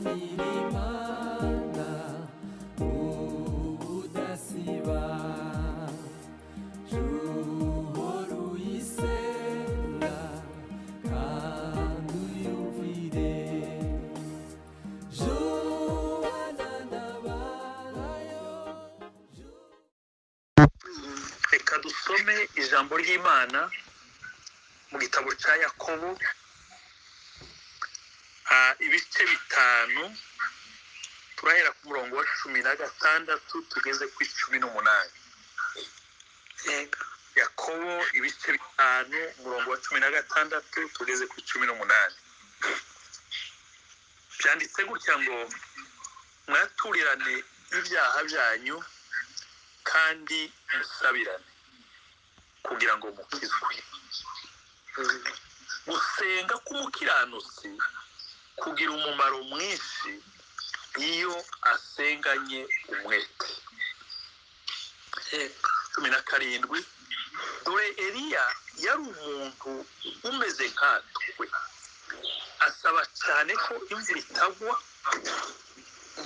Usanganira Imana ubudasiba, uhora uyisenga kandi uyumvire, jubana n'abayo. Reka dusome ijambo ry'Imana mu gitabo cya Yakobo, ibice 5, turahera ku murongo wa 16 tugeze ku 18. Yego. Yakobo ibice 5, umurongo wa 16 tugeze ku 18. Byanditse gutya ngo: mwaturirane ibyaha byanyu kandi musabirane kugira ngo mukizwe. Gusenga k'umukiranutsi kugira umumaro mwinshi iyo asenganye umwete. Yego. 17, dore Eliya yari umuntu umeze nkatwe, asaba cyane ko imvura itagwa,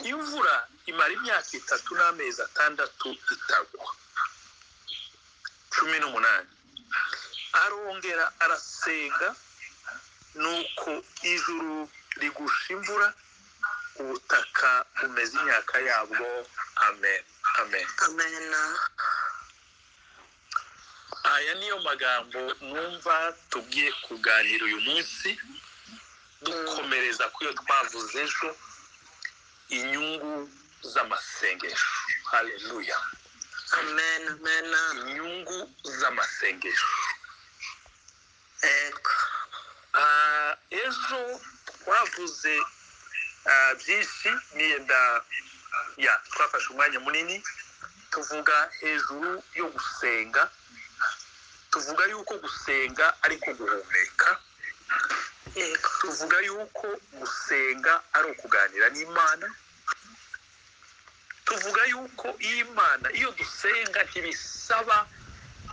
imvura imara imyaka 3 n'amezi 6 itagwa. 18, arongera arasenga, nuko ijuru rigusha imvura, ubutaka bumeze imyaka yabwo. Amen, amen. Amen. Aya niyo magambo numva tugiye kuganira uyu munsi, dukomereza ku yo twavuze ejo, inyungu z'amasengesho. Haleluya. Amen, amen. Inyungu z'amasengesho. Yego. Ejo twavuze byinshi, niyenda ya twafashe umwanya munini tuvuga hejuru yo gusenga, tuvuga yuko gusenga ari ko guhumeka. Yego. Tuvuga yuko gusenga ari ukuganira n'Imana. Tuvuga yuko Imana iyo dusenga ntibisaba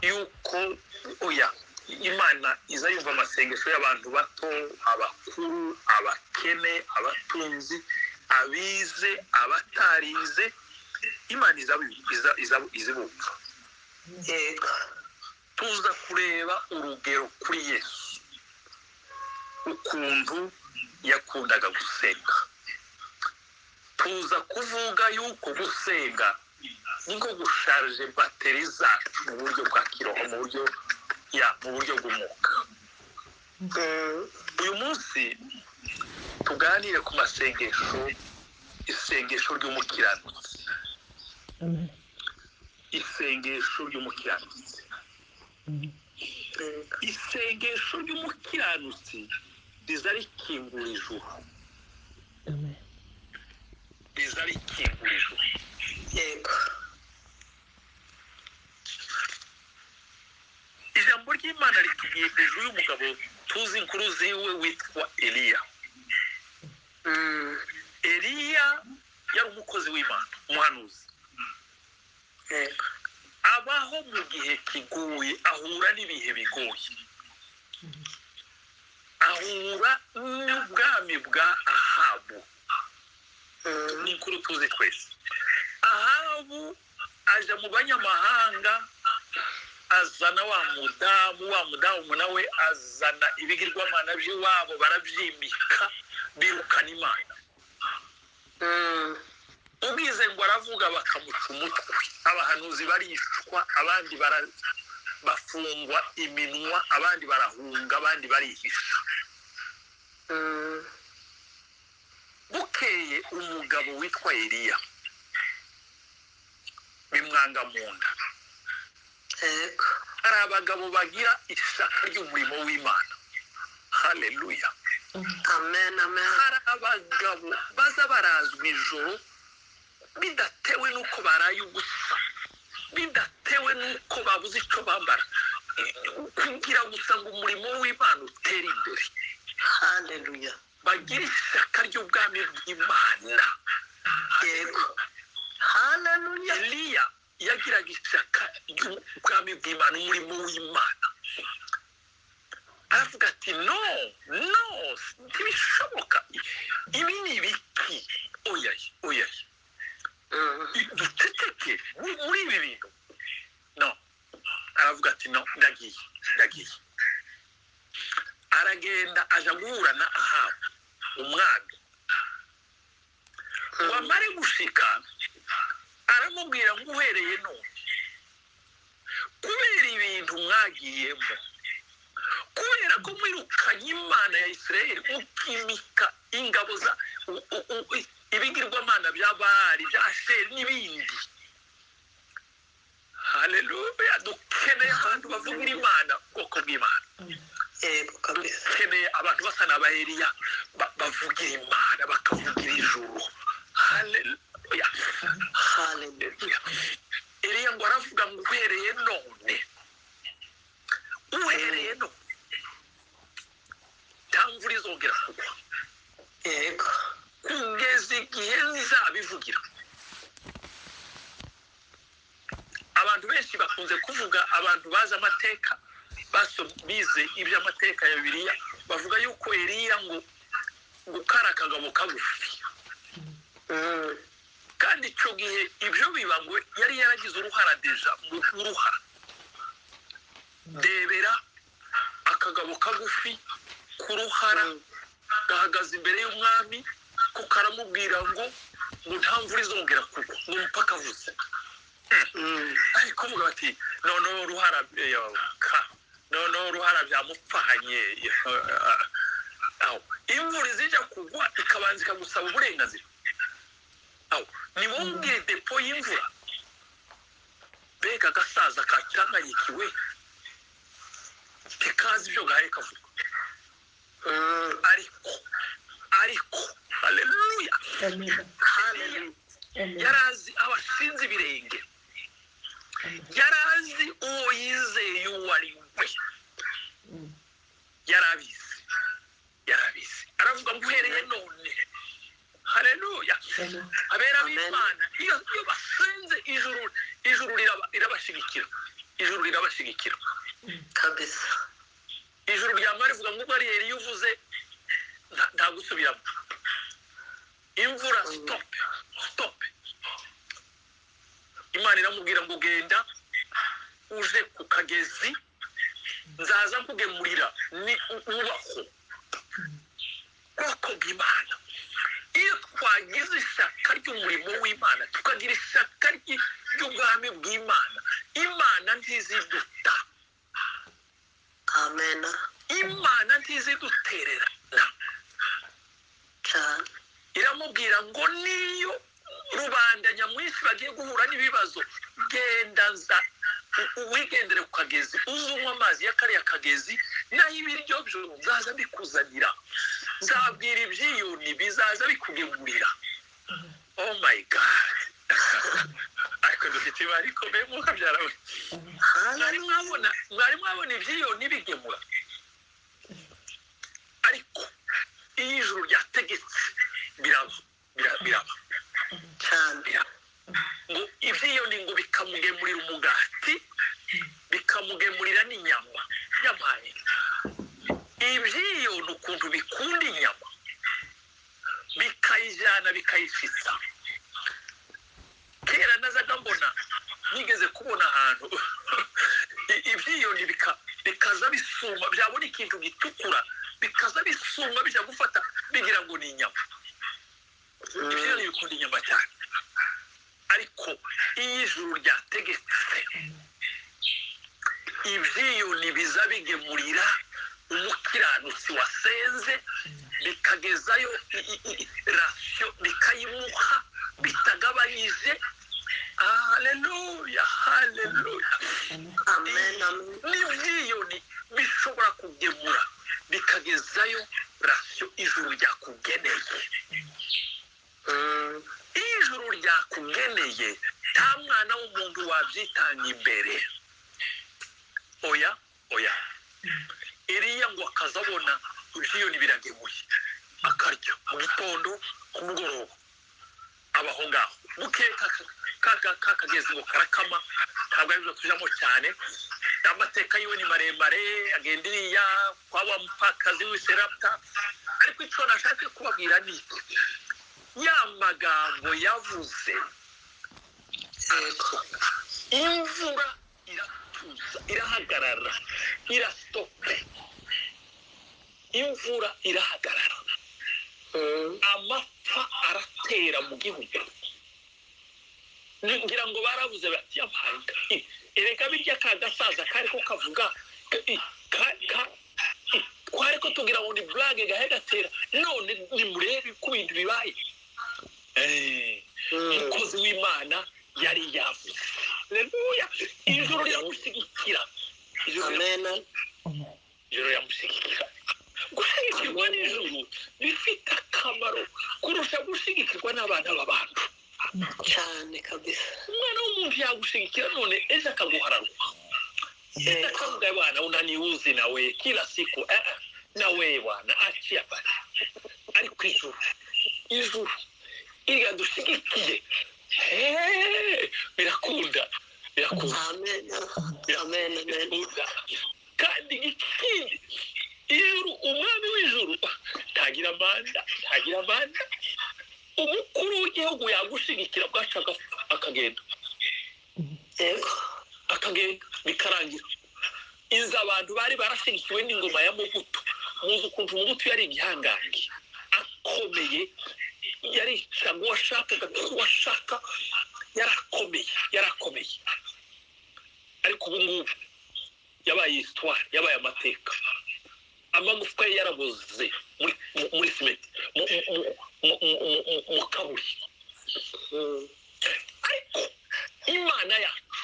yuko oya, Imana iza yumva amasengesho y'abantu bato, abakuru, abakene, abatunzi, abize, abatarize. Imana izibumva. Yego. Tuza kureba urugero kuri Yesu, ukuntu yakundaga gusenga. Tuza kuvuga yuko gusenga niko gusharje bateri zacu mu buryo bwa kiroho, mu buryo ya mu buryo bw'umwuka. Uyu munsi tuganire ku masengesho, isengesho ry'umukiranutsi. Amen. Isengesho ry'umukiranutsi. Yego. Isengesho ry'umukiranutsi riza rikingura ijuru. Amen. Riza rikingura ijuru. Yego. Ijambo ry'Imana ritubwiye hejuru y'umugabo tuzi inkuru ziwe witwa Eliya. Eliya yari umukozi w'Imana, umuhanuzi. Yego. Abaho mu gihe kigoye, ahura n'ibihe bigoye, ahura n'ubwami bwa Ahabu. Ni inkuru tuzi twese. Ahabu aja mu banyamahanga, azana wa mudamu nawe azana ibigirwamana by'iwabo, barabyimika, birukana Imana. Ubize ngo aravuga bakamuca umutwe, abahanuzi barishwa, abandi bafungwa iminwa, abandi barahunga, abandi barihisha. Bukeye umugabo witwa Eliya bimwanga mu nda. Yego. Hari abagabo bagira ishyaka ry'umurimo w'Imana. Haleluya. Amen, amen. Hari abagabo baza barazwa ijoro bidatewe n'uko baraye ubusa, bidatewe n'uko babuze icyo bambara, kugira gusa ngo umurimo w'Imana utere imbere. Haleluya. Bagira ishyaka ry'ubwami bw'Imana. Yego. Haleluya. Eliya yagiraga ishyaka ry'ubwami bw'Imana, umurimo w'Imana. Aravuga ati no, no, ntibishoboka, ibi ni ibiki? Iki oyaye oyaye, duceceke muri ibi bintu? No, aravuga ati: "No, ndagiye, ndagiye." Aragenda, aja guhura na Ahabu umwami. Wamare gushika, aramubwira ngo: "Uhereye none, kubera ibintu mwagiyemo, kubera ko mwirukanye Imana ya Isirayeli, mukimika ingabo za ibigirwamana bya Bali, bya Asheri n'ibindi." Haleluya! Dukeneye abantu bavugira Imana, ubwoko bw'Imana. Yego kabisa. Dukeneye abantu basa n'aba Eliya, bavugira Imana, bakavugira ijuru. Haleluya! Haleluya. Eliya ngo aravuga ngo: "Uhereye none, uhereye none, nta mvura izongera kugwa kugeza igihe nzabivugira." Abantu benshi bakunze kuvuga, abantu bazi amateka, bize iby'amateka ya Bibiliya, bavuga yuko Eliya ngo kari akagabo kagufi. Kandi icyo gihe ibyo biba, ngo yari yaragize uruhara déjà mu uruhara. Debera akagabo kagufi ku ruhara, gahagaze imbere y'umwami, ko karamubwira ngo nta mvura izongera kugwa, ngo mpaka avuze. Ariko bavuga bati: "Noneho ruhara ka, noneho ruhara byamupfanye." Aho imvura izijya kugwa ikabanza ikagusaba uburenganzira, aho ni wowe ubwire depo y'imvura? Mbega agasaza kacanganyikiwe, ntikazi ibyo gahaye kavuga. Ariko haleluya! Amen. Haleluya. Amen. Yari azi aho ashinze ibirenge, yari azi uwo yizeye uwo ari we. Yari abizi, yari abizi. Aravuga ngo: "Uhereye none." Haleluya! Amen. Abera Amen. b'Imana, iyo basenze ijuru, ijuru rirabashyigikira, ijuru rirabashyigikira. Kabisa. Ijuru ryamara rivuga ngo: "Ubwo ari iyo uvuze, nta gusubiramo imvura, stop, stop." Imana iramubwira ngo: "Genda uje ku kagezi, nzaza nkugemurira." Ni ubaho, bwoko bw'Imana. Iyo twagize ishyaka ry'umurimo w'Imana, tukagira ishyaka ry'ubwami bw'Imana, Imana ntiziduta. Amen. Imana ntizidutererana. Cyane. Iramubwira ngo: "Niyo rubanda nyamwinshi bagiye guhura n'ibibazo, genda, nza wigendere ku kagezi, uze unywa amazi ya kariya kagezi, naho ibiryo byo nzaza bikuzanira, nzabwira ibyiyoni bizaza bikugemurira." Oh my God! Ariko dufite ibara ikomeye, mwuka byarawe. Mwari mwabona, mwari mwabona ibyiyoni bigemura? Ariko iyo ijuru ryategetse, biraba, biraba. Cyane. Ngo ibyiyoni ngo bikamugemurira umugati, bikamugemurira n'inyama y'amani. Ibyiyoni ukuntu bikunda inyama, bikayijyana bikayifisa. Kera nazaga mbona, nigeze kubona ahantu ibyiyoni bikaza bisuma, byabona ikintu gitukura bikaza bisuma bijya gufata, bigira ngo ni inyama. Ibyiyoni bikunda inyama cyane. Ariko iyo ijuru ryategetse, ibyiyoni biza bigemurira umukiranutsi wasenze, bikagezayo ration, bikayimuha bitagabanyije. Haleluya, haleluya! Amen, amen. N'ibyiyoni bishobora kugemura, bikagezayo ration ijuru ryakugeneye. Iyo ijuru ryakugeneye, nta mwana w'umuntu wabyitanga imbere. Oya, oya! Eliya ngo akaza abona ibyiyoni biragemuye, akarya mu gitondo, ku mugoroba, abaho ngaho. Buke ka kagezi ngo karakama. Ntabwo aribyo tujamo cyane, amateka yiwe ni maremare, agenda iriya kwa wa mupfakazi w'iserapta. Ariko icyo nashaka kubabwira ni iki? Ya magambo yavuze, Yego. imvura iratuza, irahagarara, irastope, imvura irahagarara. Amapfa aratera mu gihugu. Ngira ngo barabuze bati yampaye, erega birya ka gasaza kari ko kavuga twari ko tugira ngo ni blague gahe gatera, none nimurebe ko ibintu bibaye. Umukozi w'Imana yari yavuze, haleluya, ijoro riramushyigikira. Ijoro Amen. ijoro riramushyigikira. Gushyigikirwa n'ijuru bifite akamaro kurusha gushyigikirwa n'abana b'abantu. Cyane kabisa. Umwana w'umuntu yagushyigikira none ejo akaguhararwa, ejo akavuga: "Bwana, unaniuzi nawe kila siku." Nawe bwana, achia pale. Ariko ijuru, ijuru iriya dushigikiye, birakunda, birakunda. Amen. Amen. Amen. Birakunda. Kandi ikindi, ijuru, umwami w'ijuru ntagira manda, ntagira manda. Umukuru w'igihugu yagushigikira bwacu akagenda. Yego. Akagenda, bikarangira. Izi abantu bari barashyigikiwe n'ingoma ya Mobutu, muzi ukuntu Mobutu yari igihangange akomeye, yaricaga uwashakaga, uwashaka, yarakomeye, yarakomeye. Ariko ubu ngubu yabaye histoire, yabaye amateka. Amagufwa ye yaraboze muri simeti, mu kaburi. Ariko Imana yacu,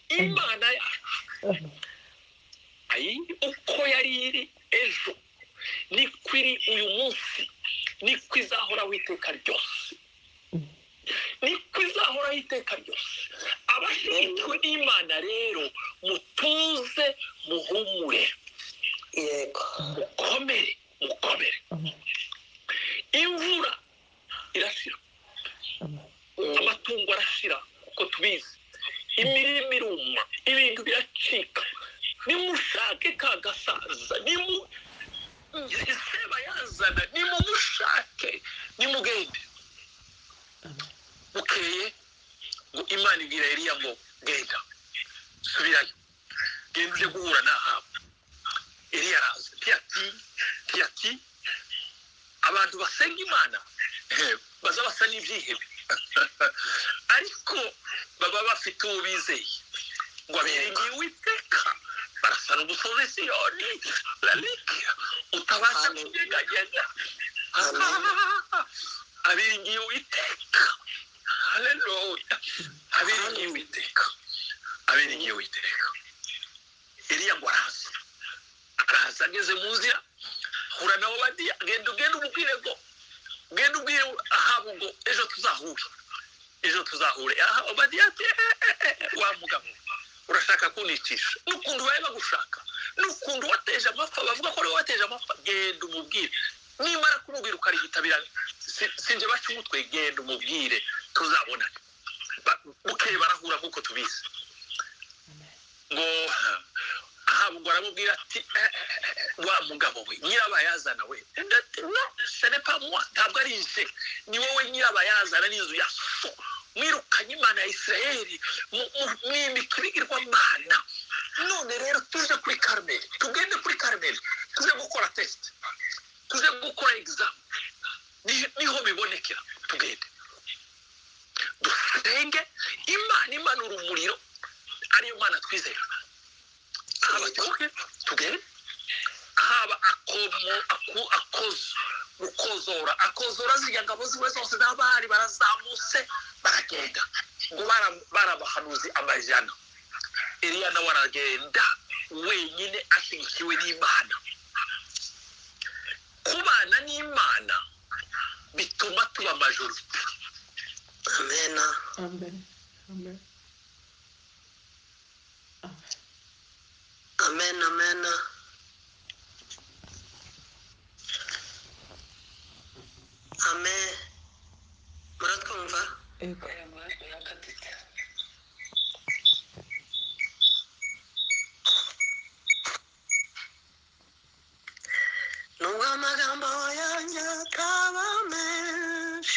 Imana yacu, ayi, uko yari iri ejo niko iri uyu munsi, niko izahoraho iteka ryose, niko izahoraho iteka ryose. Abashyigikiwe n'Imana rero, mutuze, muhumure. Yego. Mukomere, mukomere. Imvura irashira, amatungo arashira kuko tubizi, imirima iruma, ibintu biracika. Nimushake ka gasaza, nimu seba yazana, nimumushake, nimugende. Bukeye ngo Imana ibwira Eliya ngo: "Genda, subirayo, genda uje guhura n'Ahabu." Eliya araza, ntiyatinya, ntiyatinya. Abantu basenga Imana baza basa n'ibyihebe, ariko baba bafite uwo bizeye. Ngo abiringiye Uwiteka barasa n'umusozi Siyoni lalike utabasha Amen. kunyeganyega. Amen. Abiringiye Uwiteka, haleluya, abiringiye Uwiteka, abiringiye Uwiteka. Eliya ngo araza, araza, ageze mu nzira hura na Obadiya: "Genda, ugenda umubwire ngo, genda ubwire Ahabu ngo ejo tuzahure, ejo tuzahure." Aha Obadiya ati: "Eh, eh, eh, wa mugabo, urashaka kunicisha n'ukuntu bari bagushaka, n'ukuntu wateje amapfa, bavuga ko ariwe wateje amapfa. Genda umubwire, nimara kumubwira ukariyitabira, sinjye baca umutwe. Genda umubwire tuzabonana." Bukeye barahura nk'uko tubizi. Ngo Ahabu ngo aramubwira ati: "Eh, eh, eh, wa mugabo we, nyirabayazana we." Undi ati: "No, ce n'est pas moi, ntabwo ari nje, ni wowe nyirabayazana n'inzu ya so. Mwirukanye Imana ya Isirayeli, mwimika ibigirwamana. None rero tuje kuri Karumeli, tugende kuri Karumeli, tuje gukora test, tuje gukora exam, niho bibonekera. Tugende dusenge Imana imanura umuriro, ariyo Mana twizera." Ahaba ati: "Okay, tugende." Ahaba akomo akozo gukozora, akozora zirya ngabo ziwe zose n'abari, barazamutse baragenda. Ngo barabahanuzi amajana, Eliya nawe aragenda wenyine ashyigikiwe n'Imana. Kubana n'Imana bituma tuba majorité. Amen. Amen. Amen. Amen. Amen. Amen. Muratwumva? Ego. Yakatitse. Nubwo amagambo yanjye ataba menshi.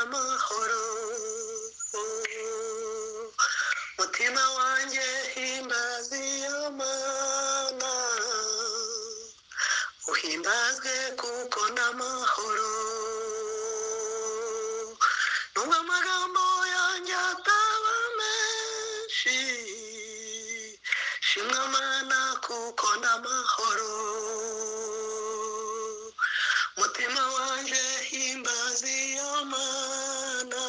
ndamahoro. Mutima wanjye himbaza iyo Mana, uhimbazwe kuko ndamahoro. Nubwo amagambo yanjye ataba menshi, shimwa Mana kuko ndamahoro. Mutima wanjye himbaza iyo Mana,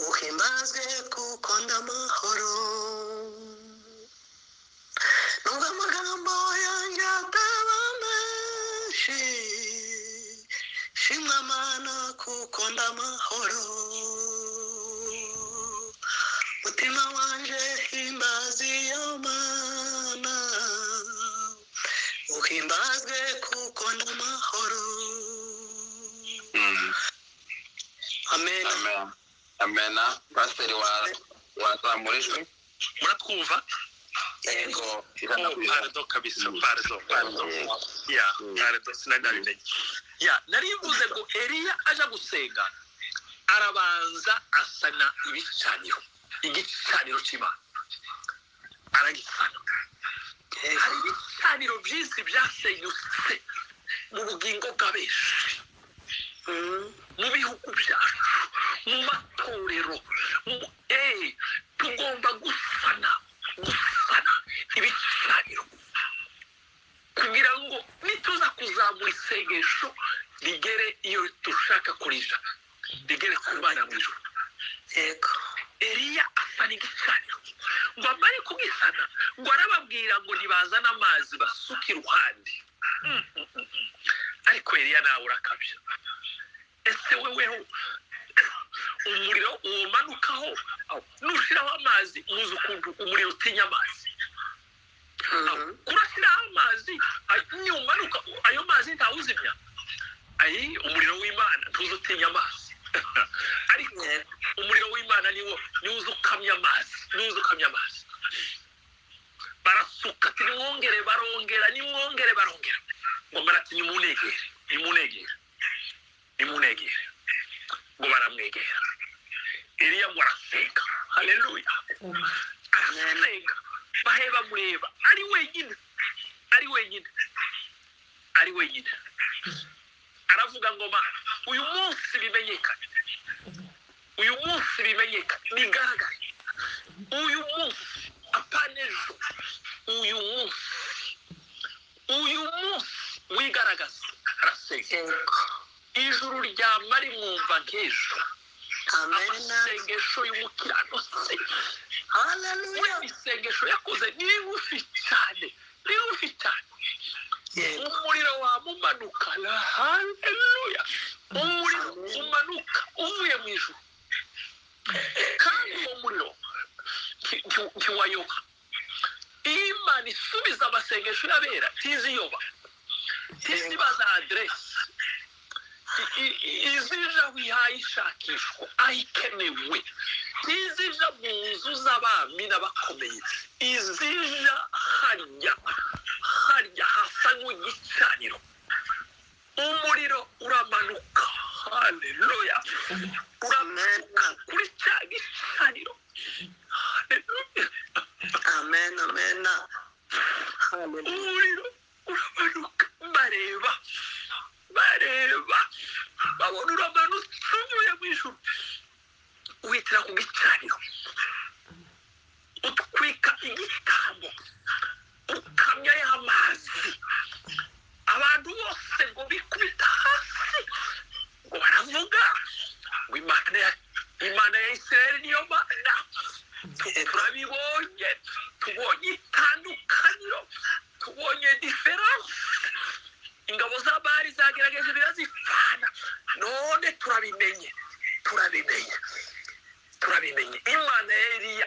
uhimbazwe kuko ndamahoro. Nubwo amagambo yanjye ataba menshi, shimwa Mana kuko ndamahoro. Mutima wanjye himbaza iyo Mana, uhimbazwe kuko ndamahoro. Amen. Amen. Amena. Pasiteri wazamura ijwi. Muratwumva? Yego, ijana Oh, ku ijana. pardon kabisa, pardon, pardon. Ya, pardon, sinanabimenye. Ya, nari mvuze ngo Eliya aja gusenga arabanza asana ibicaniro, igicaniro cy'Imana aragisana. Hari ibicaniro byinshi byasenyutse mu bugingo bw'abenshi, mu bihugu byacu, mu matorero, tugomba gusana ibicaniro kugira ngo nituza kuzamura isengesho rigere iyo dushaka kurija, rigere ku Mana mu ijuru. Yego. Eliya asana igicaniro, ngo amare kugisana ngo arababwira ngo ntibazane amazi basuke iruhande. Ariko Eliya nawe urakabya. Ese weweho umuriro uwumanukaho nushiraho amazi, muzi ukuntu umuriro utinya amazi. Kurashyiraho amazi numanuka ayo mazi ntawuzimya. Ayi, umuriro w'Imana ntuzi utinya amazi. Ariko umuriro w'Imana niwo uza ukamya amazi, niwo uza ukamya amazi. Barasuka ati nimwongere, barongera, nimwongere, barongera. Ngo barati nimunegere, nimunegere, nimunegere. Ngo baramwegera. Eliya ngo arasenga. Haleluya. Arasenga. Baheba mureba ari wenyine, ari wenyine, ari wenyine. Aravuga ngo ma uyu munsi bimenyekane, uyu munsi bimenyekane, bigaragare uyu munsi, apana ejo, uyu munsi, uyu munsi wigaragaza. Arasenga. Ijuru ryama rimwumva nk'ejo. Amasengesho y'umukiranutsi. Haleluya. Isengesho yakoze ni rigufi cyane, ni rigufi cyane. Umuriro wamumanuka. Haleluya. Umuriro umanuka uvuye mu ijuru, kandi uwo muriro ntiwayoba. Imana isubiza amasengesho y'abera, ntiziyoba, ntizibaza aderesi, izija wihaye ishakishwa aho ikenewe, ntizija mu nzu z'abami n'abakomeye, izija harya harya hasa nk'igicaniro. Umuriro uramanuka. Haleluya. Uramanuka kuri cya gicaniro. Haleluya. Amen, amen. Umuriro uramanuka, bareba, bareba, babona uramanutse uvuye mu ijuru, uhitira ku gicaniro, utwika igitambo, ukamya y'amazi. Abantu bose ngo bikubita hasi, ngo baravuga ngo Imana ya Isirayeli niyo Mana. Turabibonye, tubonye itandukaniro, tubonye diferanse. Ingabo z'abari zagerageje birazipfana, none turabimenye, turabimenye, turabimenye. Imana ya Eliya,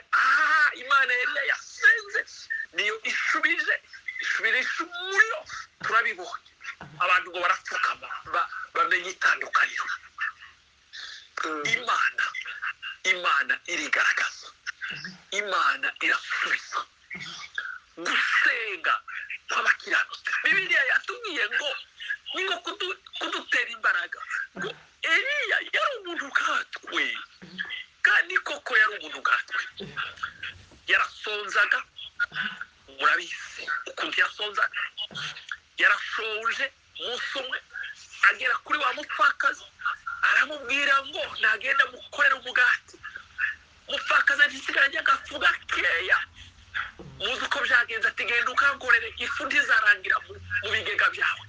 Imana ya Eliya yasenze niyo ishubije, ishubirisha umuriro. Turabibonye. Abantu ngo barapfukama, bamenye itandukaniro. Imana, Imana irigaragaza, Imana irasubiza gusenga kw'abakiranutsi. Bibiliya yatubwiye ngo ni nko kudutera imbaraga, ngo Eliya Yarashonje umunsi umwe agera kuri wa mupfakazi, aramubwira ngo nagenda mukorera umugati. Mupfakazi ntisigaranye agafu gakeya. Muzi uko byagenze, ati genda ukankorere, ifu ntizarangira mu bigega byawe.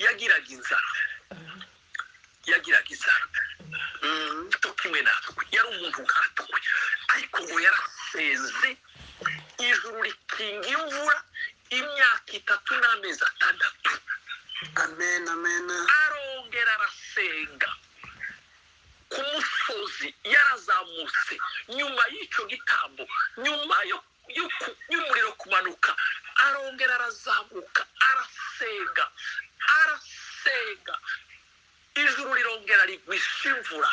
Yagiraga inzara, yagiraga inzara cyo kimwe natwe, yari umuntu nkatwe, ariko ngo yarasenze ijuru rikinga imvura imyaka 3 n'amezi 6. Amen, amen. Arongera arasenga ku musozi, yarazamutse nyuma y'icyo gitambo, nyuma y'umuriro kumanuka, arongera arazamuka, arasenga, arasenga, ijuru rirongera rigwisha imvura,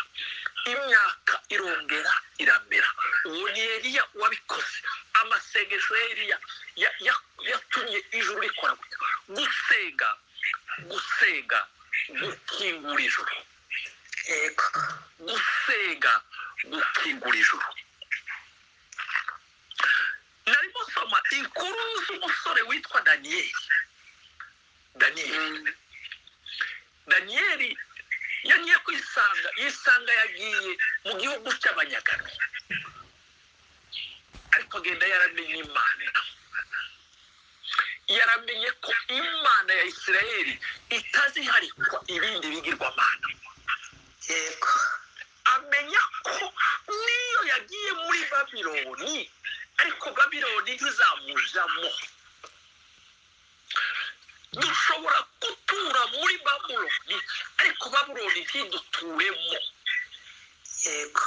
imyaka irongera iramera. Uwo ni Eliya wabikoze. Amasengesho ya Eliya yatumye ijuru rikora gutya. Gusenga, gusenga gukingura ijuru. Yego. Gusenga gukingura ijuru. Narimo nsoma inkuru z'umusore witwa Daniyeli. Daniyeli yagiye kwisanga, yisanga yagiye mu gihugu cy'abanyagano, ariko agenda yaramenye Imana, yaramenye ko Imana ya Isirayeli itaziharikwa ibindi bigirwamana. Yego. Amenya ko niyo yagiye muri Babiloni, ariko Babiloni ntizamujamo. Dushobora gutura muri Babuloni, ariko Babuloni ntiduturemo. Yego.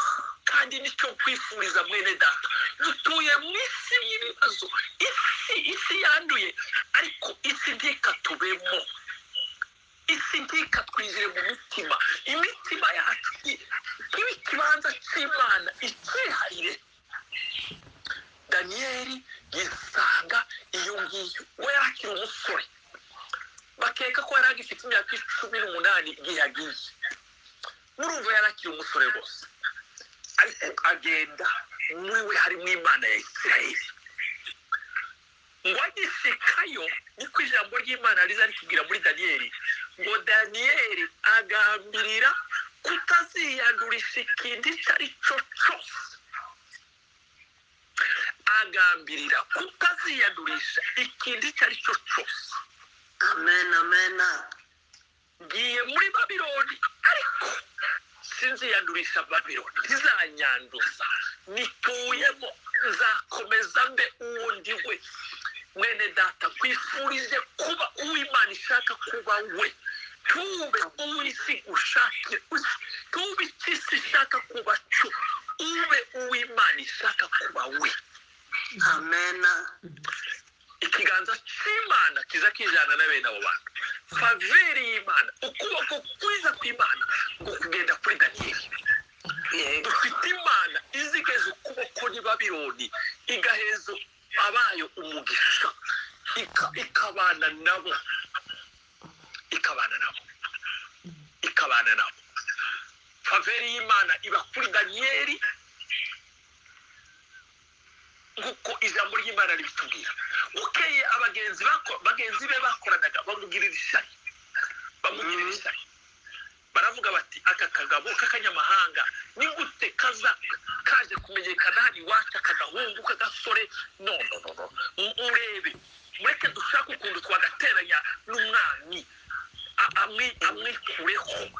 Kandi nicyo kwifuriza mwene data, dutuye mu isi y'ibibazo, isi yanduye, ariko isi ntikatubemo, isi ntikatwinjire mu mitima. Imitima yacu ibe ikibanza cy'Imana, icyihariye. Daniyeli yisanga iyo ngiyo, we yari akiri umusore, bakeka ko yari agifite imyaka 18 igihe yagiye. Murumva yari akiri umusore rwose, ariko agenda muri we harimo Imana ya Isirayeli. Ngo agisekayo, niko ijambo ry'Imana riza rikubwira muri Daniyeli, ngo Daniyeli agambirira kutaziyandurisha ikindi icyo ari cyo cyose. Agambirira kutaziyandurisha ikindi icyo ari cyo cyose. Amen, amen. Ngiye muri Babiloni, ariko sinziyandurisha Babiloni, ntizanyanduza, nituyemo, nzakomeza mbe uwo ndi we. Mwene data, kwifurije kuba uw'Imana ishaka kuba we, tube uw'isi ushakira, tube icyo isi ishaka kuba cyo, ube uw'Imana ishaka kuba we. Amen. Ikiganza cy'Imana kiza kijana na bene abo bantu. Faveri y'Imana, ukuboko kwiza kw'Imana ngo kugenda kuri Daniyeli. Yego. Dufite Imana izigeza ukuboko ni Babiloni, igaheza abayo umugisha, ikabana nabo, ikabana nabo, ikabana nabo. Faveri y'Imana iba kuri Daniyeli nk'uko ijambo ry'Imana ribitubwira. Bukeye abagenzi bagenzi be bakoranaga bamugirira ishyari, bamugirira ishyari, baravuga bati aka kagabo k'akanyamahanga ni gute kaza kaje kumenyekana hano iwacu, akagahungu k'agasore? No no no no, urebe, mureke dushake ukuntu twagateranya n'umwami, amwikureho,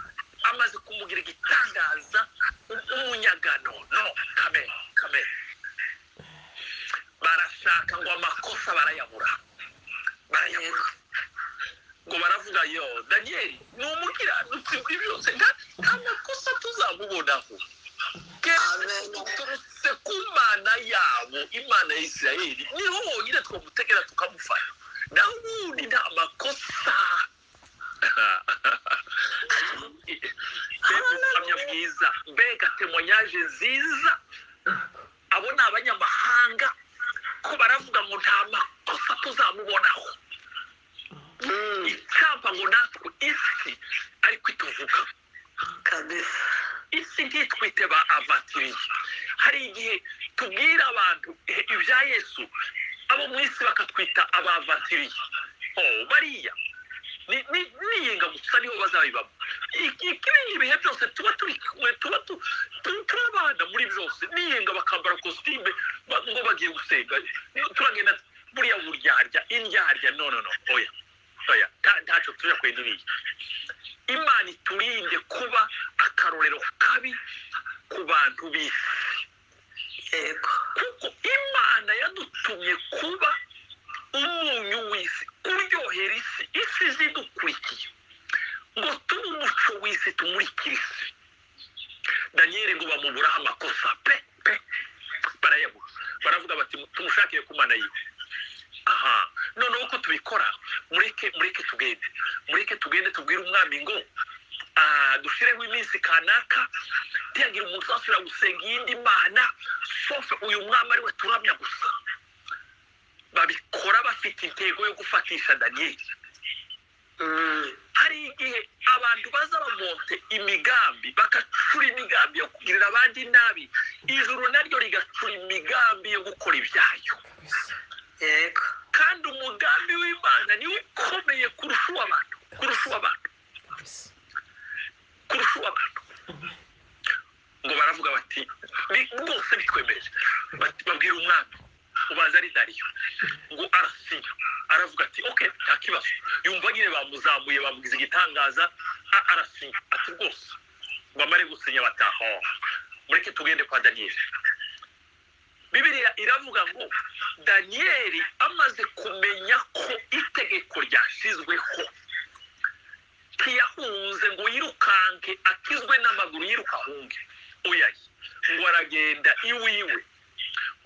amaze kumugira igitangaza umunyagano. No, kame kame, barashaka ngo amakosa barayabura, barayabura. Ngo baravuga yo Daniyeli ni umukiranutsi muri byose, nta makosa tuzamubonaho. Amen. Duturutse ku Mana yabo, Imana ya Isirayeli, niho honyine twamutegera tukamufata, naho ubundi nta makosa. Mbega ubuhamya bwiza, mbega temoyaje nziza. Abo ni abanyamahanga ko baravuga ngo nta makosa tuzamubonaho. Icyampa ngo natwe isi ariko ituvuga Kabisa. Isi ntitwite ba avatiriye. Hari igihe tubwira abantu ibya Yesu, abo mu isi bakatwita abavatiriye. Oh, bariya niyenga gusa niho bazabibamo. Ikibindi ibihe byose tuba turi kumwe, tuba turabana muri byose. Niyenga bakambara kositime ngo bagiye gusenga, turagenda buriya buryarya indyarya. No, no, no, oya, oya, ntacyo tuja kwenda iriya. Imana iturinde kuba akarorero kabi ku bantu b'isi. Yego. Kuko Imana yadutumye kuba umunyu w'isi, kuryohera isi, isi zidukurikiye, ngo tube umuco w'isi, tumurikire isi. Daniyeli ngo bamuburaho amakosa pe pe, barayabura, baravuga bati tumushakire ku Mana yiwe. Aha noneho uko tubikora, mureke tugende, mureke tugende tubwire umwami ngo dushireho iminsi kanaka, ntiyagira umuntu uzasubira gusenga iyindi mana sauf uyu mwami ari we turamya gusa. Babikora bafite intego yo gufatisha Daniyeli. Hari igihe abantu baza bamonte imigambi, bagacura imigambi yo kugirira abandi nabi, ijuru naryo rigacura imigambi yo gukora ibyayo. Kabisa. Yego. Kandi umugambi w'Imana niwo ukomeye kurusha uw'abantu, kurusha uw'abantu. Kabisa. Kurusha uw'abantu. Ngo baravuga bati rwose bitwemeje. Babwira umwami, ubanza ari Dariyo, ngo arasinya, aravuga ati ok, nta kibazo. Yumva nyine bamuzamuye, bamugize igitangaza, arasinya ati rwose. Bamare gusinya bataha, mureke tugende kwa Daniyeli. Bibiliya iravuga ngo Daniyeli amaze kumenya ko itegeko ryashyizweho, ntiyahunze ngo yirukanke akizwe n'amaguru, yiruka ahunge, oya, ngo aragenda iwiwe,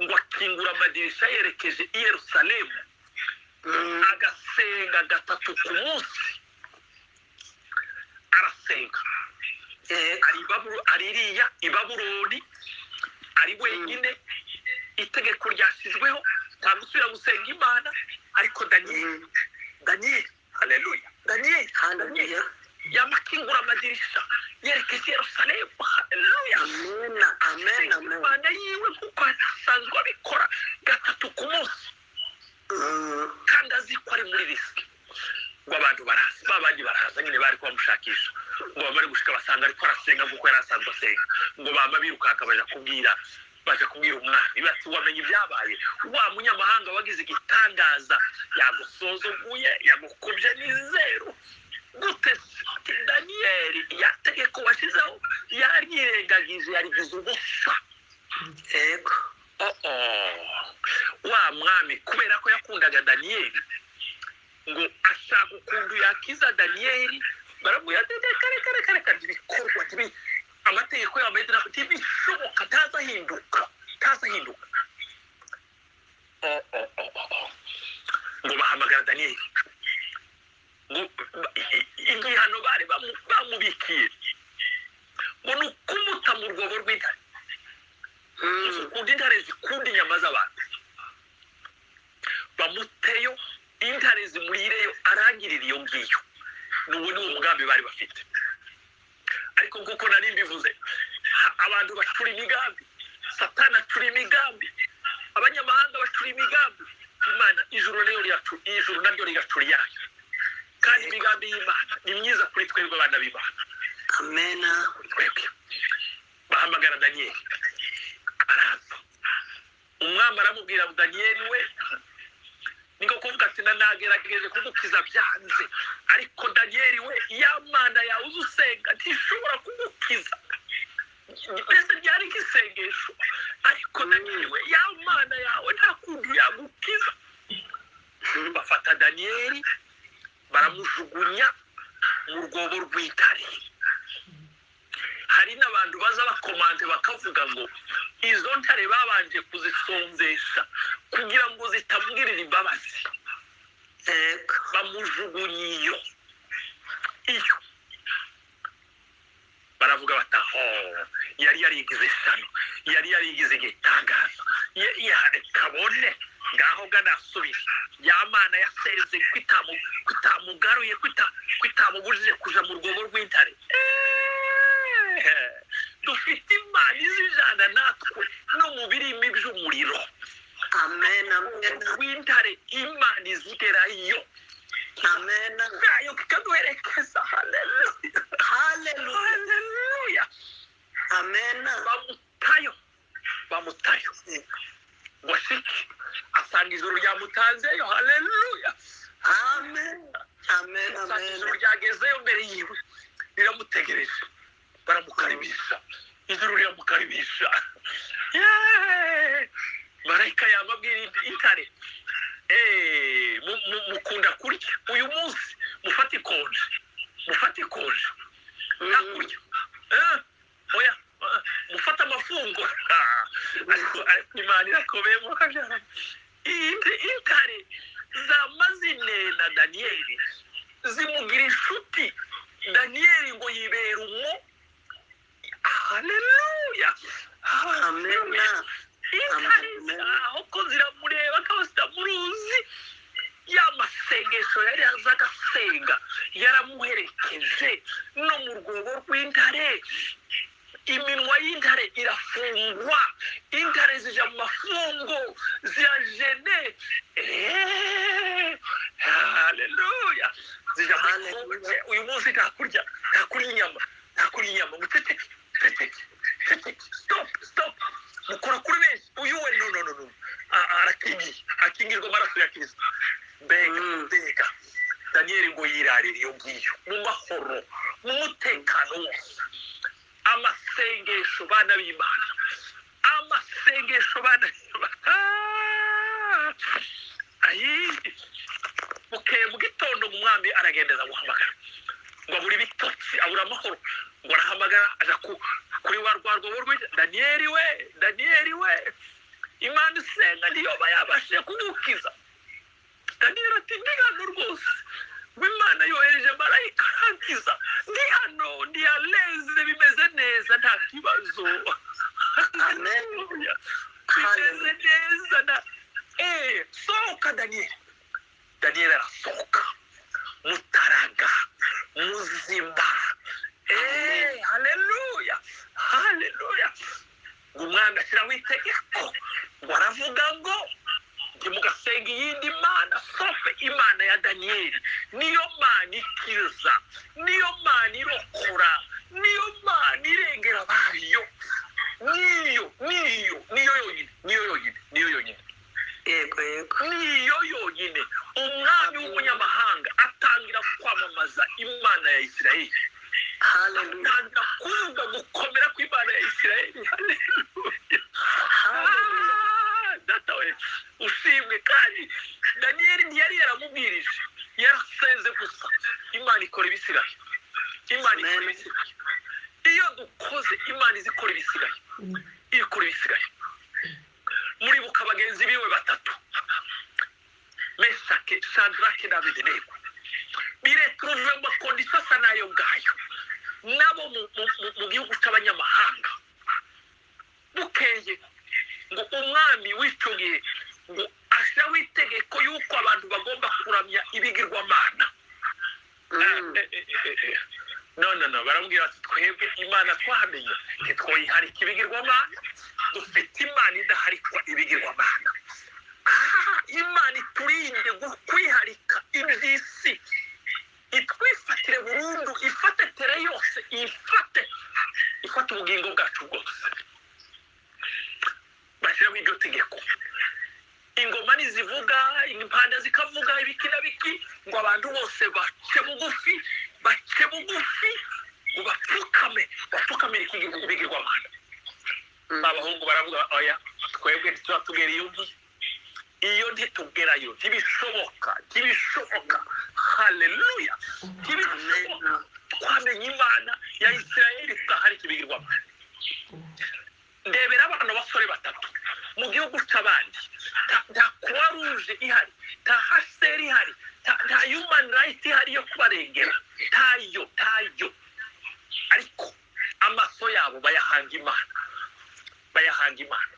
ngo akingura amadirisha yerekeje i Yerusalemu, agasenga gatatu ku munsi, arasenga. Yego. Ari iriya i Babuloni, ari wenyine, itegeko ryashyizweho, nta gusubira gusenga Imana. Ariko Daniyeli, Daniyeli, haleluya, Daniyeli, Haleluya. yamakingura amadirisha yerekeje Yerusalemu, haleluya. Amen, amen, amen. Imana yiwe kuko asanzwe abikora gatatu ku munsi, kandi azi ko ari muri risque. Ngo abantu baraza, ba bandi baraza nyine bari kubamushakisha, ngo bamare gushika basanga ariko arasenga kuko yari asanzwe asenga. Ngo bama birukanka baja kubwira umwami bati wamenye ibyabaye, wa munyamahanga wagize igitangaza yagusuzuguye, yagukubye n'izeru gute? Ati Daniyeli yategeko washyizeho yaryirengagije, yarigize ubusa. Yego. Oh, oh. Wa mwami kubera ko yakundaga Daniyeli, ngo ashaka ukuntu yakiza Daniyeli, baramubwira ati reka reka reka reka, ntibikorwa, amategeko y'Abayuda ntibishoboka, ntazahinduka, ntazahinduka. Oh, oh, oh, oh, oh. Ngo bahamagara Daniyeli, ngo igihano bari bamubikiye ngo ni ukumuta mu rwobo rw'intare. Zikunda intare, zikunda inyama z'abantu. Bamuteyo, intare zimurireyo, arangirira iyo ngiyo. N'ubu ni umugambi bari bafite. Ariko nk'uko nari mbivuze, abantu bacura imigambi, Satani acura imigambi, abanyamahanga bacura imigambi, Imana ijuru nayo ijuru naryo rigacura iyayo. Kandi imigambi y'Imana ni myiza kuri twebwe abana b'Imana. Amena. Kuri twebwe. Bahamagara Daniyeli, araza. Umwami aramubwira ngo Daniyeli we, niko kuvuga ati nagerageje kugukiza byanze, ariko Daniyeli we, ya Mana yawe uzi usenga ntishobora kugukiza. Mbese ryari nk'isengesho, ariko Daniyeli we, ya Mana yawe nta kuntu yagukiza. Bafata Daniyeli baramujugunya mu rwobo rw'intare. Hari n'abantu baza bakomante bakavuga ngo izo ntare babanje kuzisonzesha kugira ngo zitamugirira imbabazi. Yego. Bamujugunya iyo iyo, baravuga bati aho yari yarigize ishyano, yari yarigize igitangaza, kabone ngaho ganasubira ya Mana yasenze kwitamugaruye, kwitamubujije kuja mu rwobo rw'intare. Dufite Imana izijana natwe no mu birimi by'umuriro. Amen, amen. Rw'intare Imana izigerayo. Amena. Cyayo kikaduherekeza. Haleluya. Haleluya. Haleluya. Amena. Bamutayo, bamutayo ngo ashike asanga ijuru ryamutanzeyo. Haleluya. Amen. Amen. Asanga Amen. ijuru ryagezeyo mbere yiwe, riramutegereje, baramukaribisha, ijuru riramukaribisha. Yeee! Marayika yamabwira intare: "Mukunda kurya, uyu munsi mufate ikonje, mufate ikonje, nta kurya. Oya, mufate amafunguro." Ariko Imana irakomeye, mukabyara. Intare zamazinena Daniyeli, zimugira inshuti. Daniyeli ngo yibera umwo. Haleluya. Amena. Intare Amen. aho ko ziramureba akaba zitamuruzi. Ya masengesho yari aza agasenga yaramuherekeje no mu rwobo rw'intare. Iminwa y'intare irafungwa, intare zija mu mafungo, zirajene. Haleluya. Zija mu Haleluya. mafungo. Uyu munsi nta kurya, nta kurya inyama, nta kurya inyama. Muceceke, muceceke, muceceke, stop, stop. Mukora kuri benshi, uyu we no, no, no, no. Arakingiye, akingirwa amaraso ya Kristo. Mbega! Mbega! Daniyeli ngo yirarira iyo ngiyo mu mahoro, mu mutekano wose. Amasengesho, bana b'Imana, amasengesho, bana b'Imana. Ayi, bukeye mu gitondo ngo umwami aragendeza guhamagara, ngo abura ibitotsi, abura amahoro. Ngo arahamagara, aja kuri wa rwa rwobo rwe: "Daniyeli we, Daniyeli we, Imana isenga niyoba yabashije kugukiza?" Daniyeli ati: "Ndi hano rwose, ngo Imana yohereje marayika arankiza, ndi hano, ndi à l'aise, bimeze neza, nta kibazo." Amen. Haleluya. Bimeze neza na sohoka Daniyeli. Daniyeli arasohoka mutaraga, muzima. Haleluya, haleluya. Ngo umwami ashyiraho itegeko, ngo aravuga ngo: "Ntimugasenga iyindi mana sauf Imana ya Daniyeli. Niyo Mana ikiza, niyo Mana irokora, niyo Mana irengera abayo, niyo, niyo, niyo yonyine, niyo yonyine, niyo yonyine." Yego, yego. Niyo yonyine. Umwami w'umunyamahanga atangira kwamamaza Imana ya Isirayeli. Haleluya. Atangira kuvuga gukomera kw'Imana ya Isirayeli. Haleluya. Haleluya. Ah, Data we ushimwe. Kandi Daniyeli ntiyari yaramubwirije, yarasenze gusa, Imana ikora ibisigaye, Imana ikora Amen. ibisigaye. Iyo dukoze, Imana izi ikora ibisigaye, ikora ibisigaye. Muribuka bagenzi biwe batatu, Meshake, Shadrake na Abedenego, biretrouve mu ma conditions asa n'ayo ngayo, nabo mu gihugu cy'abanyamahanga. Bukeye ngo umwami w'icyo gihe ngo ashyiraho itegeko y'uko abantu bagomba kuramya ibigirwamana. No, no, no, baramubwira bati: "Twebwe Imana twamenye ntitwoyiharika ibigirwamana, dufite Imana idaharikwa ibigirwamana." Ah, Imana iturinde kwiharika iby'isi, itwifatire burundu, ifate tere yose, ifate, ifate ubugingo bwacu bwose. Bashyiraho iryo tegeko, ingoma nizivuga, impanda zikavuga, ibiki na biki, ngo abantu bose bace bugufi, bace bugufi, ngo bapfukame, bapfukamire ibigirwamana. Abahungu baravuga: "Oya, twebwe ntituba tugera iyo ngiyo, iyo ntitugerayo, ntibishoboka, ntibishoboka." Haleluya. Ntibishoboka, twamenye Imana ya Isirayeli, tudaharika ibigirwamana. Ndebera abana basore batatu mu gihugu cy'abandi, nta Croix Rouge ihari, nta HCR ihari, nta human right ihari yo kubarengera, ntayo, ntayo. Ariko amaso yabo bayahanga Imana, bayahanga Imana.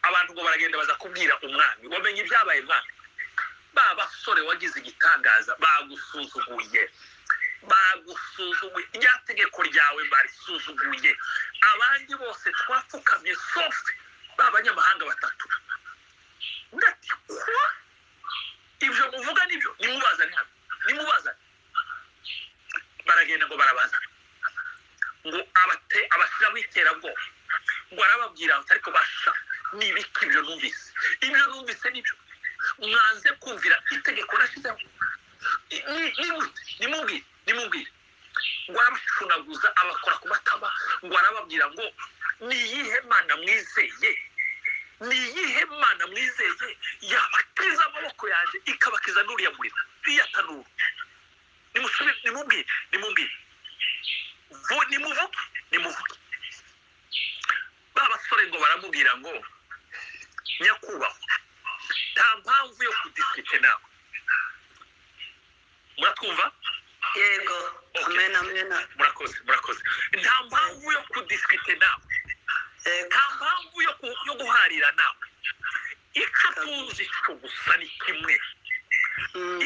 Abantu ngo baragenda, baza kubwira umwami: "Wamenye ibyabaye, mwami? Ba basore wagize igitangaza bagusuzuguye, bagusuzuguye, rya tegeko ryawe barisuzuguye. Abandi bose twapfukamye sauf ba banyamahanga batatu." Ndati: "Kwa ibyo muvuga nibyo? Nimubazane hano." iterabwoba. Ngo arababwira ati ariko basha, ni ibiki ibyo numvise? Ibyo numvise nibyo mwanze kumvira itegeko nashyizeho. Ni gute? Nimubwire, nimubwire. Ngo arabashunaguza, abakora ku matama, ngo arababwira ngo ni iyihe Mana mwizeye? Ni iyihe Mana mwizeye yabakiza amaboko yanjye, ikabakiza n'uriya muriro, iriya tanuru? Nimusubire, nimubwire, nimubwire. Nimuvuge, nimuvuge. Ba basore ngo baramubwira ngo nyakubahwa, nta mpamvu yo kudiscuter nawe. Muratwumva? Yego. Okay. Amen, amen. Murakoze, murakoze. Nta mpamvu yo kudiscuter nawe. Nta mpamvu yo guharira nawe. Icyo tuzi cyo gusa ni kimwe.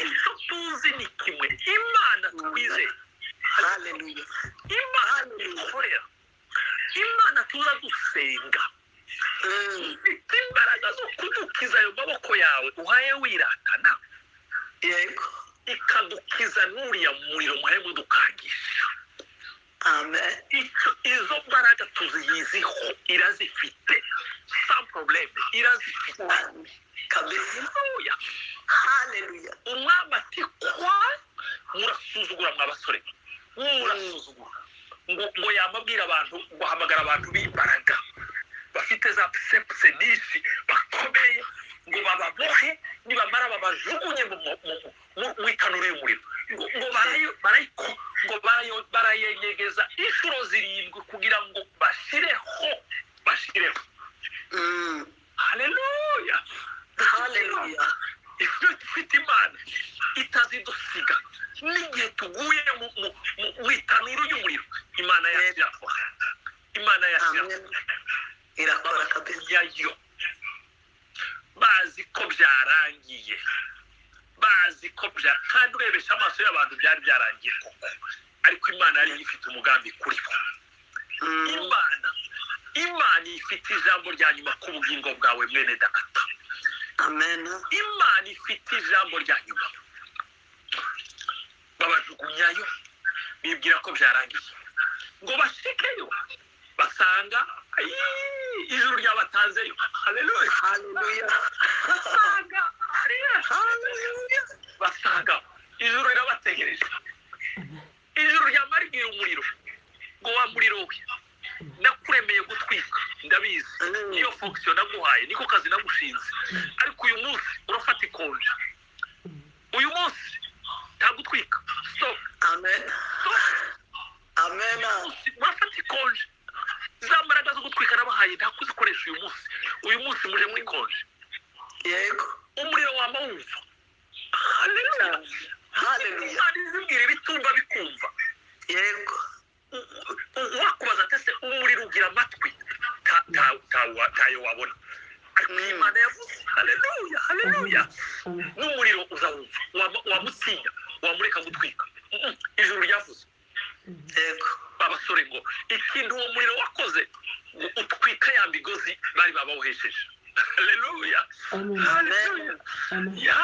Icyo tuzi ni kimwe: Imana twizeye, Haleluya. Imana dukorera, Imana tuza gusenga, ifite imbaraga zo kudukiza ayo maboko yawe uhaye wiratana, ikadukiza n'uriya muriro muhaye mudukangisha. Amen. Icyo izo mbaraga tuziyiziho, irazifite, sans problème, irazifite. Amen. Kabisa. Haleluya. Haleluya. Umwami ati kwa murasuzugura, mwa basore, murasuzugura. Ngo yamabwira abantu, ngo ahamagara abantu b'imbaraga bafite za sepse nyinshi bakomeye, ngo bababohe, nibamara babajugunye mu itanura y'umuriro. Ngo ngo barayenyegeza inshuro zirindwi kugira ngo bashireho, bashireho. Haleluya. Haleluya. Iyo dufite Imana itazidusiga n'igihe tuguye mu itanura y'umuriro, Imana yacu irakora, Imana yacu Amen. irakora. Irakora kabisa. Yayo bazi ko byarangiye, bazi ko bya kandi urebesha amaso y'abantu byari byarangiye koko, ariko Imana yari ifite umugambi kuri bo. Imana ifite ijambo rya nyuma ku bugingo bwawe, mwene data. Amen. Imana ifite ijambo rya nyuma. Babajugunyayo bibwira ko byarangiye, ngo bashikeyo basanga ayi, ijuru ryabatanzeyo. Haleluya. Haleluya. Basanga hariya. Haleluya. Basanga ijuru rirabategereje. Ijuru ryamaribwira umuriro ngo wa muriro we, nakuremeye gutwika, ndabizi. Niyo fonction naguhaye, niko kazi nagushinze, ariko uyu munsi urafata ikonje. Uyu munsi nta gutwika, stop. Amen. Stop. Amen. Munsi murafata ikonje. Za mbaraga zo gutwika nabahaye nta kuzikoresha uyu munsi. Uyu munsi muje muri konje. Umuriro wama wumva. Haleluya. Haleluya. Imana izibwira ibitumva bikumva. Wakubaza ati ese umuriro ugira amatwi? Tayo wabona, ariko Imana yavuze, haleluya, haleluya, n'umuriro uzawumva. Wamutinya, wamureka gutwika? Ijuru ryavuze. Abasore ngo ikintu uwo muriro wakoze, ngo utwika ya migozi bari bababohesheje. Haleluya, haleluya. Ya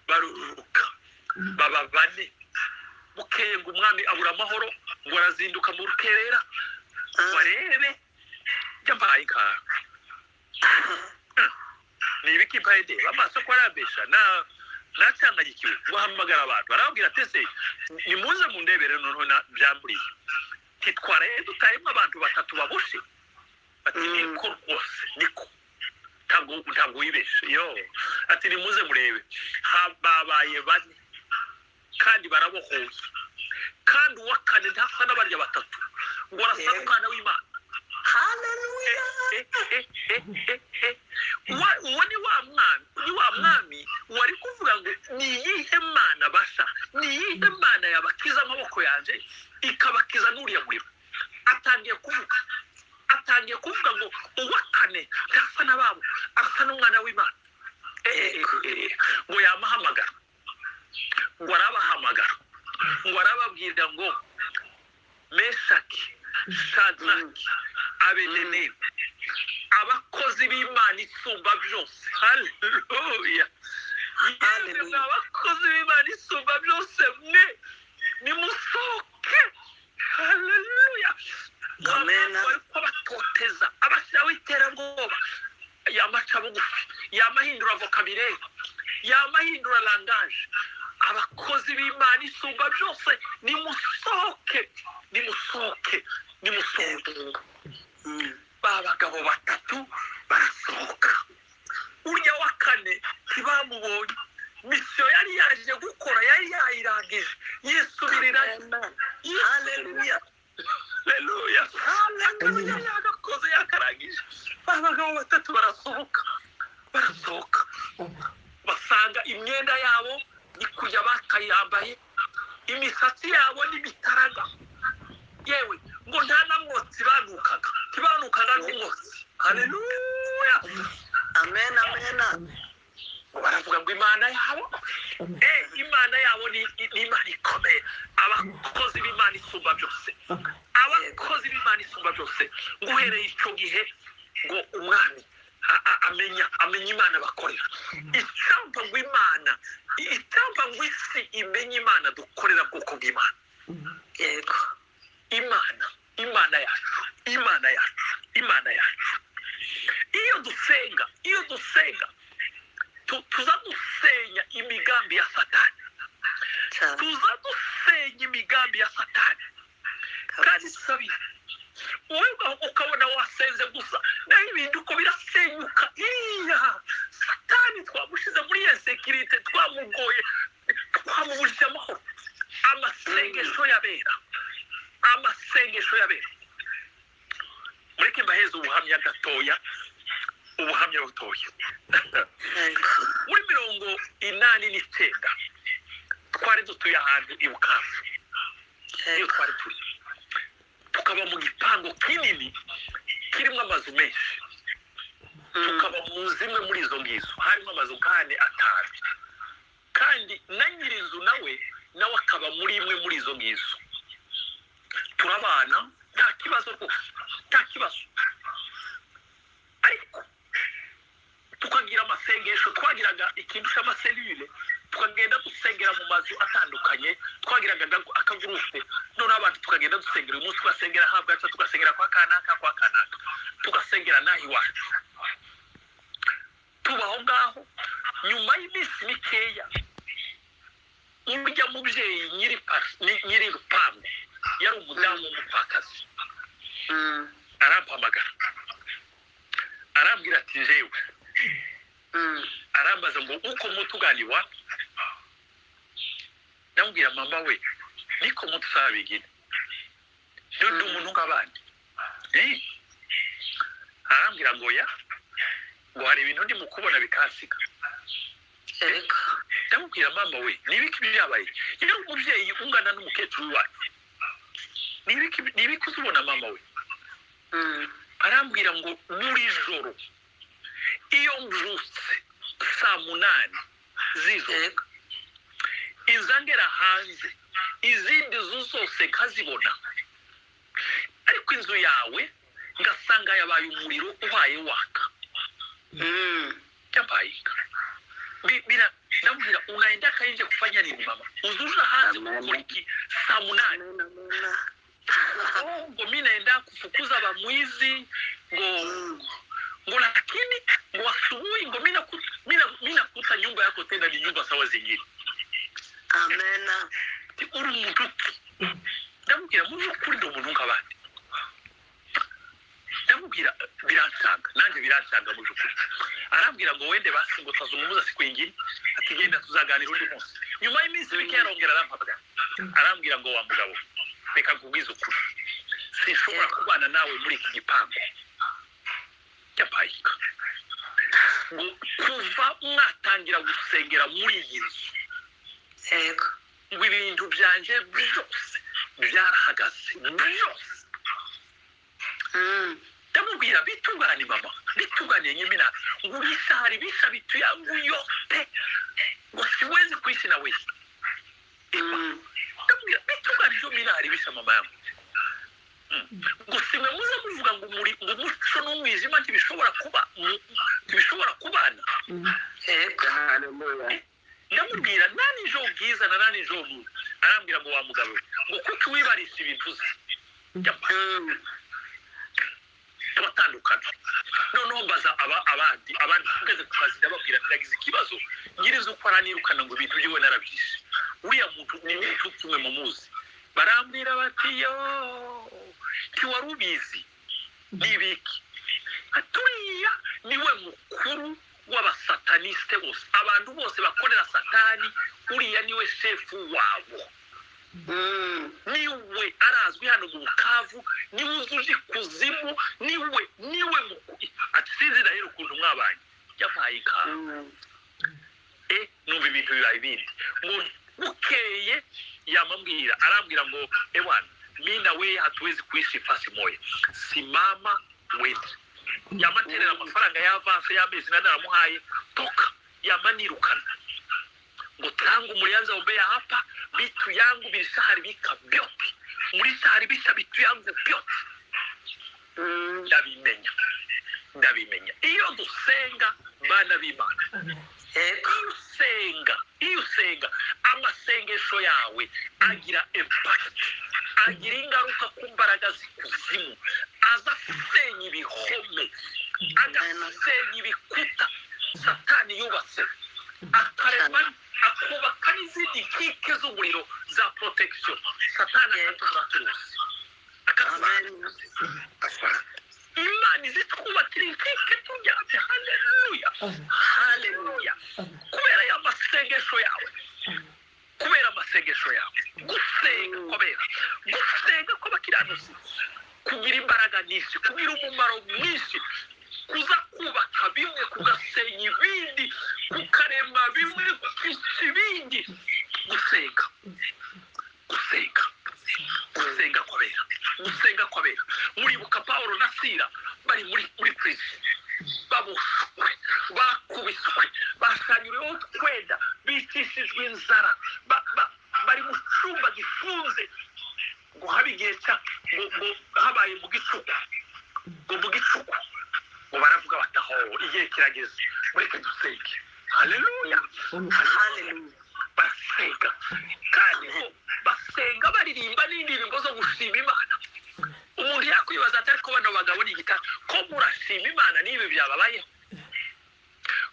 baruruka baba bane. Bukeye ngo umwami abura amahoro, ngo arazinduka mu rukerera ngo arebe yampaye inka ni ibiki mpaye ndeba amaso ko arambesha na nacangagikiwe. Ngo ahamagara abantu, arababwira ati ese nimuze mundebere noneho byamburiye titwaraye dutayemo abantu batatu baboshe. Bati niko rwose, niko, ntabwo wibeshe. Yo ati nimuze murebe. Babaye bane kandi barabohoye, kandi uwa kane ntasa n'abarya batatu, ngo arasa n'umwana w'Imana. Haleluya. Eh, eh, eh, eh, eh. Uwo ni wa mwami, ni wa mwami wari kuvuga ngo ni iyihe Mana basha, ni iyihe Mana yabakiza amaboko yanjye, ikabakiza n'uriya muriro? Atangiye kuvuga, atangiye kuvuga ngo uwa kane ntasa n'ababo, arasa n'umwana w'Imana. Eh, eh, eh, eh. Ngo yamahamagara, ngo arabahamagara, ngo arababwira ngo Meshaki, Shadraki, Abedenego, abakozi b'Imana isumba byose, haleluya, yemwe Haleluya. mwa abakozi b'Imana isumba byose mwe, nimusohoke. Haleluya. Amen. Wari kabire yamahindura langage. Abakozi b'Imana isumba byose nimusohoke, nimusohoke, nimusohoke. Ba bagabo batatu barasohoka, urya wa kane ntibamubonye. Misiyo yari yaje gukora yari yayirangije, yisubirira. Haleluya. Haleluya. Haleluya. Yagakoze yakarangije. Ba bagabo batatu barasohoka, barasohoka basanga imyenda yabo ni kujya bakayambaye, imisatsi yabo n'imitaraga, yewe ngo nta na mwotsi banukaga, ntibanukaga n'umwotsi. Haleluya. Amen, amen. Baravuga ngo Imana yabo, Imana yabo ni Imana ikomeye. Abakozi b'Imana isumba byose, abakozi b'Imana isumba byose. Nguhereye icyo gihe ngo umwami amenya Imana bakorera. Icyampa ngo Imana, icyampa ngo isi imenye Imana dukorera, bwoko bw'Imana. Yego. Imana, Imana yacu, Imana yacu, Imana yacu. Iyo dusenga, iyo dusenga tuza dusenya imigambi ya Satani, tuza dusenya imigambi ya Satani. Kandi tusabiye wowe ukabona wasenze gusa, naho ibintu uko birasenyuka. Iya Satani twamushize muri insécurité, twamugoye, twamubujije amahoro. Amasengesho yabera, amasengesho yabera. Mureke mbaheze ubuhamya gatoya, ubuhamya butoya. Muri 89 twari dutuye ahantu i Bukavu, iyo twari turi tukaba mu gipangu kinini kirimo amazu menshi, tukaba mu zimwe muri izo ngizo harimo amazu nk'ane atanu, kandi na nyir'inzu nawe akaba muri imwe muri izo ngizo. Turabana nta kibazo rwose, nta kibazo. Ariko tukagira amasengesho, twagiraga ikintu cy'amaselule, tukagenda dusengera mu mazu atandukanye, twagiraga akagurupe. Noneho abantu tukagenda dusengera, uyu munsi tugasengera ahabwa, tugasengera kwa kanaka, kwa kanaka, tugasengera naho iwacu. Tubaho ngaho. Nyuma y'iminsi mikeya, urya mubyeyi nyiri rupangu yari umudamu w'umupfakazi, arampamagara arambwira ati njyewe, arambaza ngo uko mutuganiwa. Ndamubwira mama we niko mutusabigina ndi umuntu nk'abandi. Arambwira ngo ya, ngo hari ibintu ndimo kubona bikasiga. Ndamubwira mama we nibiki byabaye? Yari umubyeyi ungana n'umukecuru wacu. Nibiki uzubona mama we? Arambwira ngo buri joro iyo mbyutse saa 8 z'ijoro inzangera hanze, izindi nzu zose nkazibona, ariko inzu yawe ngasanga yabaye umuriro ubaye waka. Yabaye ndamubwira unaenda kainje kufanya nini mama? Uzuja hanze gukora iki saa 8? Ngo mimi naenda kufukuza bamwizi, ngo lakini ngo asubuhi ngo mimi nakuta nyumba yako tena ni nyumba sawa zingine. Amen. Uri umuntu. Ndamubwira mu by'ukuri ndi umuntu nk'abandi. Ndamubwira biransanga, nanjye biransanga mu by'ukuri. Arambwira ngo wende basi ngo tazungumuza siku ingine, ati genda tuzaganira undi munsi. Nyuma y'iminsi mike yarongera arampamagara, arambwira ngo wa mugabo reka nkubwize ukuri, sinshobora kubana nawe muri iki gipangu. Yabayika ngo kuva mwatangira gusengera muri iyi nzu, ngo ibintu byanje byose byarahagaze byose. Ndamubwira bitungane mama, bitungane nyimina, ngo urisha bitu yangu yote, ngo siwezi kuishi na wewe. Ndamubwira bitungane byo minaharibisha mama yangu. Ngo simwe muze muvuga ngo muri ngo umuco n'umwijima ntibishobora kuba, ntibishobora kubana. Ndamubwira nani jo bwiza na nani jo mubi. Arambwira ngo wa mugabo ngo kuki wibarisha ibintu uzi. Turatandukana. Noneho mbaza abandi abandi tugeze ku kazi, ndababwira nti nagize ikibazo, nyirizo uko aranirukana ngo ibintu byiwe narabyishe, uriya muntu ni n'inshuti umwe mumuzi. Barambwira bati: "Yo, ntiwari ubizi, ni ibiki?" Ati: "Uriya niwe mukuru w'abasataniste bose, abantu bose bakorera Satani, uriya niwe shefu wabo." Niwe arazwi hano mu Bukavu, niwe uzi ikuzimu, niwe mukuru. Ati: "Sinzi ndahera ukuntu mwabanye." Yampaye ikawa. Numva ibintu bibaye ibindi. Ngo bukeye yamambwira, arambwira ngo: "Ewana, mi na wewe hatuwezi kuishi fasi moja, simama wetu." Yamaterera amafaranga y'avance y'amezi nane aramuhaye, toka. Yamanirukana ngo: "Tangu mlianza umbea hapa, vitu yangu vilishaharibika vyote, mlishaharibisha vitu yangu vyote." Ndabimenya, ndabimenya. Iyo dusenga, bana b'Imana, Yego. iyo usenga, iyo usenga, amasengesho yawe agira impact, agira ingaruka ku mbaraga z'ikuzimu, aza asenya ibihome, agasenya ibikuta Satani yubatse, akarema, akubaka n'izindi nkike z'umuriro za protection. Satani akatubura turuzi, akatubura. Amen. Imana izitwubakira inkike turyamye. Haleluya, haleluya! Kubera ya masengesho yawe, kubera amasengesho yawe, gusenga kubera gusenga kw'abakiranutsi kugira imbaraga nyinshi, kugira umumaro mwinshi, kuza kubaka bimwe, kugasenya ibindi, kukarema bimwe, kukica ibindi. Gusenga, gusenga, gusenga kwabera, gusenga kwabera. Muribuka Pawulo na Sira bari muri prison, baboshwe, bakubiswe, bashanyuriweho utwenda, bicishijwe inzara, bari mu cyumba gifunze, ngo habe igihe cya ngo habaye mu gicuku, ngo mu gicuku ngo baravuga bati: "Aho igihe kirageze, mureke dusenge." Haleluya! Haleluya. Barasenga, kandi ngo basenga baririmba n'indirimbo zo gushima Imana. Umuntu yakwibaza ati: "Ariko bano bagabo ni igitabo ko murashima Imana n'ibi byababayeho?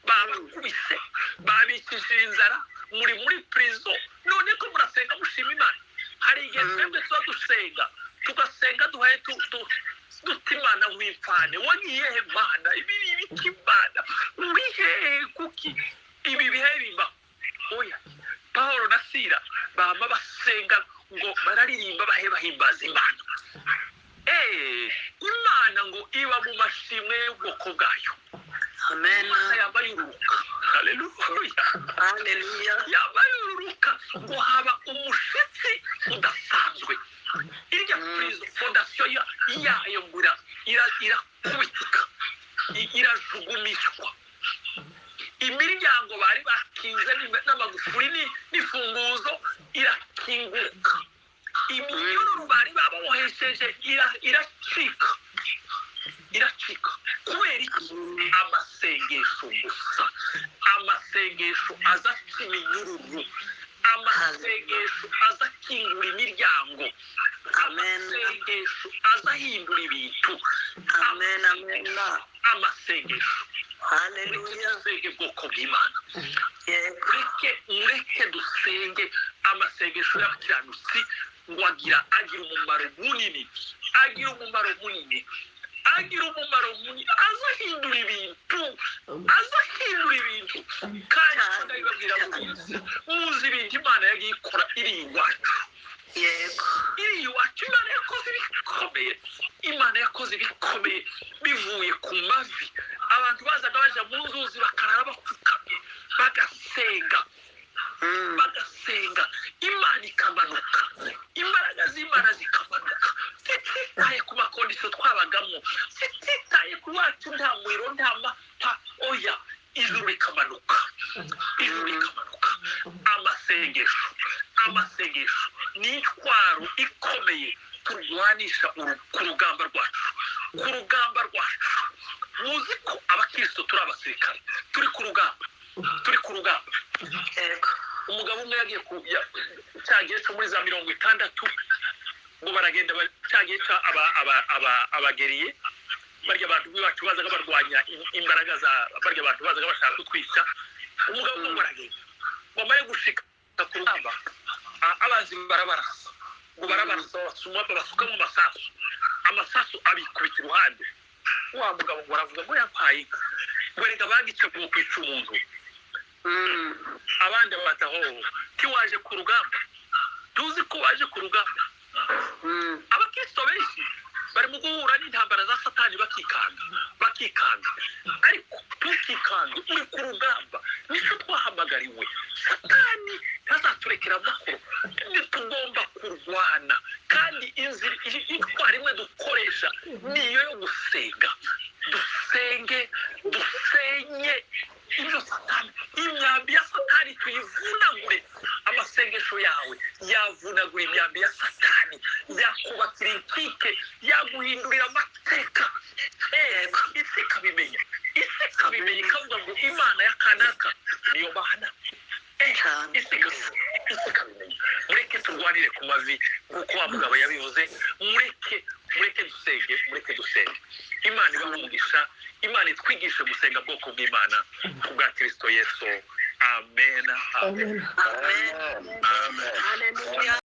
Babakubise, babikishije inzara, muri prison, none ko murasenga mushima Imana?" Hari igihe twebwe tuba dusenga, tugasenga duhaye duta Imana wipfane: "Wagiye he Mana? Ibi ni ibiki Mana? Uri hehe? Kuki ibi bihe biba?" Oya, Pawulo na Sira bama basenga, ngo bararirimba bahe bahimbaza Imana. Imana ngo iba mu mashimwe y'ubwoko bwayo. Amen. Imana yambaye ururuka. Haleluya! Haleluya. Yambaye ururuka, ngo haba umushitsi udasanzwe. Irya prison, fondation yayo ngo irakubitika, irajugumishwa. Imiryango bari bakinze n'amagufuri n'ifunguzo irakinguka. Iminyururu bari bababohesheje iracika, iracika. Kubera iki? Amasengesho gusa. Amasengesho aza aca iminyururu, amasengesho aza akingura imiryango. Amen. Amasengesho aza ahindura ibintu. Amen. Amen. Amasengesho. Mureke Haleluya. dusenge, bwoko bw'Imana. Yego. Mureke, mureke dusenge. Amasengesho y'abakiranutsi ngo agira umumaro munini, agira umumaro munini, agira umumaro munini, aza ahindura ibintu, aza ahindura ibintu. Kandi ndabibabwira, mubizi, muzi ibintu Imana yagiye ikora iri iwacu. Yego. Iri iwacu Imana yakoze ibikomeye, Imana yakoze ibikomeye bivuye ku mavi. Abantu bazaga baja mu nzuzi, bakarara bapfukamye, bagasenga, bagasenga, Imana ikamanuka, imbaraga z'Imana zikamanuka, zititaye ku ma conditions twabagamo, zititaye ku wacu nta muriro, nta mata, oya, ijuru rikamanuka, ijuru rikamanuka. Amasengesho, amasengesho ni intwaro ikomeye turwanisha ku rugamba rwacu, ku rugamba rwacu. Muzi ko abakristo turi abasirikare, turi ku rugamba, turi ku rugamba. Yego. Umugabo umwe yagiye ku cya gihe cyo muri za 60, ngo baragenda cya gihe cya abageriye. Barya abantu b'iwacu bazaga barwanya imbaraga za barya abantu bazaga bashaka kutwica. Umugabo umwe ngo aragenda, ngo amare gushika ku rugamba, abanzi barabarasa, ngo barabarasa, babasukamo amasasu, amasasu abikubita iruhande. Wa mugabo ngo aravuga ngo yampaye inka, ngo reka bangice ngo kwica umuntu. Abandi bataho ntiwaje ku rugamba, tuzi ko waje ku rugamba. Abakristo benshi bari mu guhura n'intambara za Satani bakikanga, bakikanga, ariko ntukikange, uri ku rugamba, nicyo twahamagariwe. Satani ntazaturekera amahoro, tugomba kurwana, kandi inzira intwaro imwe dukoresha niyo yo gusenga. Dusenge, dusenye ibyo Satani, imyambi ya Satani tuyivunagure. Amasengesho yawe yavunagura imyambi ya Satani, yakubakira inkike, yaguhindurira amateka. Isi ikabimenya, isi ikabimenya, ikavuga ngo Imana ya kanaka niyo mana. Cyane. Isi ikabimenya, isi ikabimenya. Mureke turwanire ku mavi nk'uko wa mugabo yabivuze. Mureke, mureke dusenge, mureke dusenge. Imana ibahe umugisha, Imana itwigishe gusenga, bwoko bw'Imana, ku bwa Kristo Yesu. Amen, amen. Amen. Amen. Amen. Hallelujah.